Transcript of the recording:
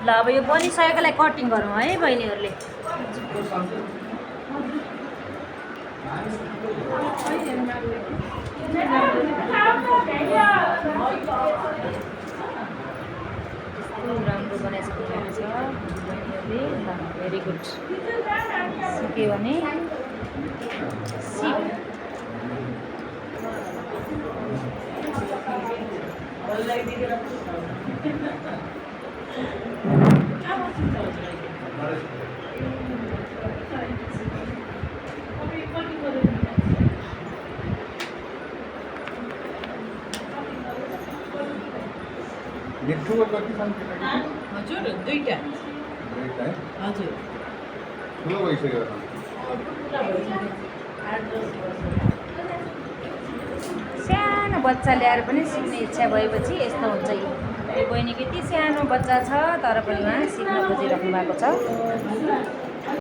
ल अब यो बनिसकेकोलाई कटिङ गरौँ है बहिनीहरूले। राम्रो बनाइसक्नु भएको छ बहिनीहरूले। ल भेरी गुड। सिक्यो भने सिक। मिठो कति छन् हजुर दुईटा हजुर ठुलो भइसक्यो सानो बच्चा ल्याएर पनि सिक्ने इच्छा भएपछि यस्तो हुन्छ। यो बहिनीको यति सानो बच्चा छ तर पनि उहाँ सिक्न खोजिराख्नु भएको छ।